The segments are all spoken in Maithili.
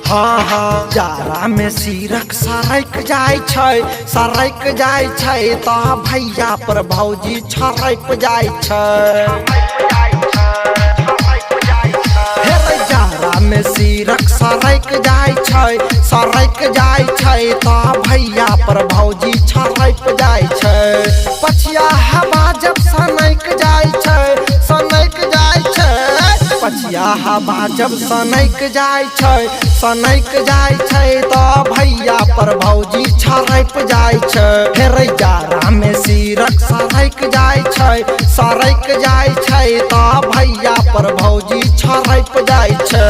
हाँ हाँ, जाड़ा में सिरक सरक जाइ छै, सरक जाइ छै तऽ भैया पर भौजी छरप जाइ छै। हे रे, जाड़ा में सिरक सरक जाइ छै, सरक जाइ छै तऽ भैया पर भौजी छरप जाइ छै। पछिया हवा जब सनक जाइ छै, सनक जाइ छै। पछिया हवा जब सनक जाइ छै, सनक जाइ छै तऽ भैया पर भौजी छरप जाइ छै। हे रे, जाड़ा में सिरक सरक जाइ छै, सरक जाइ छै तऽ भैया पर भौजी छरप जाइ छै।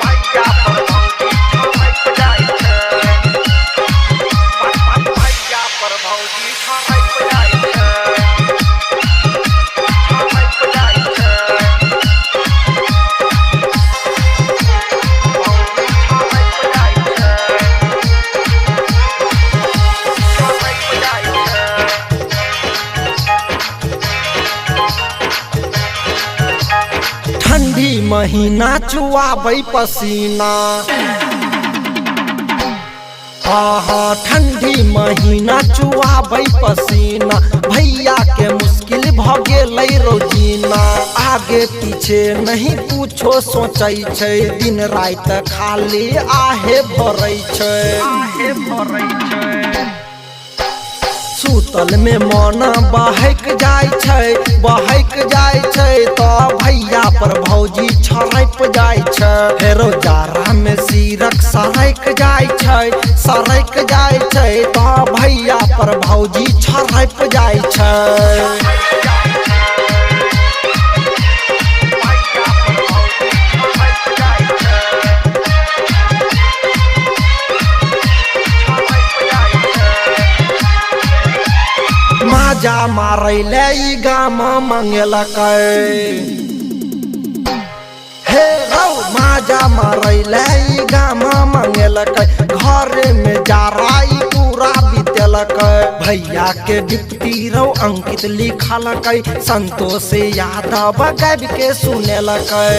भैया पर भौजी छरप जाइ छै। भैया पर भौजी छरप जाइ छै। छरप जाइ छै। भौजी छरप जाइ छै। छरप जाइ छै। ठंडी महीना चुआबै पसीना। हाँ हाँ, ठंडी महीना चुआबै पसीना, भैया के मुश्किल भ गेलै रोजीना। आगे पीछे नहीं कुछो सोचै छै, दिन राति खाली आहे भरै छै। आहे भरै छै। सुतल में मन बहक जाइ छै, बहक जाइ छै तऽ भैया पर भौजी छरप जाइ छै। फेरो जाड़ा में सिरक सरक जाइ छै, सरक जाइ छै तऽ भैया पर भौजी छरप जाइ छै। जाइ छै। भैया पर भौजी छरप जाइ छै। छरप जाइ छै। माजा मारै ले ई गाम मंगेलकै। हे रौ, माजा मारै ले ई गाम मंगेलकै, घरे में जाराई पूरा बीतेलकै। भैया के डिप्टी रौ अंकित लिखलकै, संतोष यादव गाबि के सुनेलकै।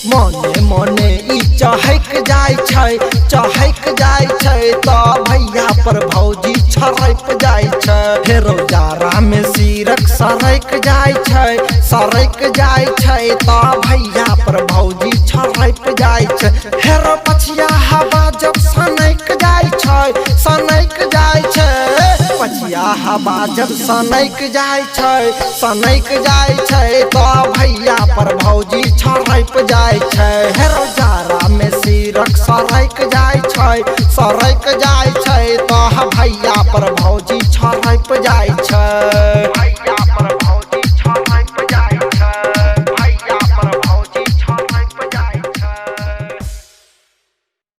मने मने ई चहक जाइ छै, चहक जाइ छै तऽ भैया पर भौजी छरप जाइ छै। फेरो जाड़ा में सिरक सरक जाइ छै, सरक जाइ छै तऽ भैया पर भौजी छरप जाइ छै। हेरो पछिया हवा जब सनक जाइ छै, सनक जाइ छै। पछिया हवा जब सनक जाइ छै, सनक जाइ छै तऽ भैया पर भौजी छरप जाइ छै। हेरो जाड़ा में सिरक सरक जाइ छै, सरक जाइ छै तऽ भैया पर भौजी छरप जाइ छै। भैया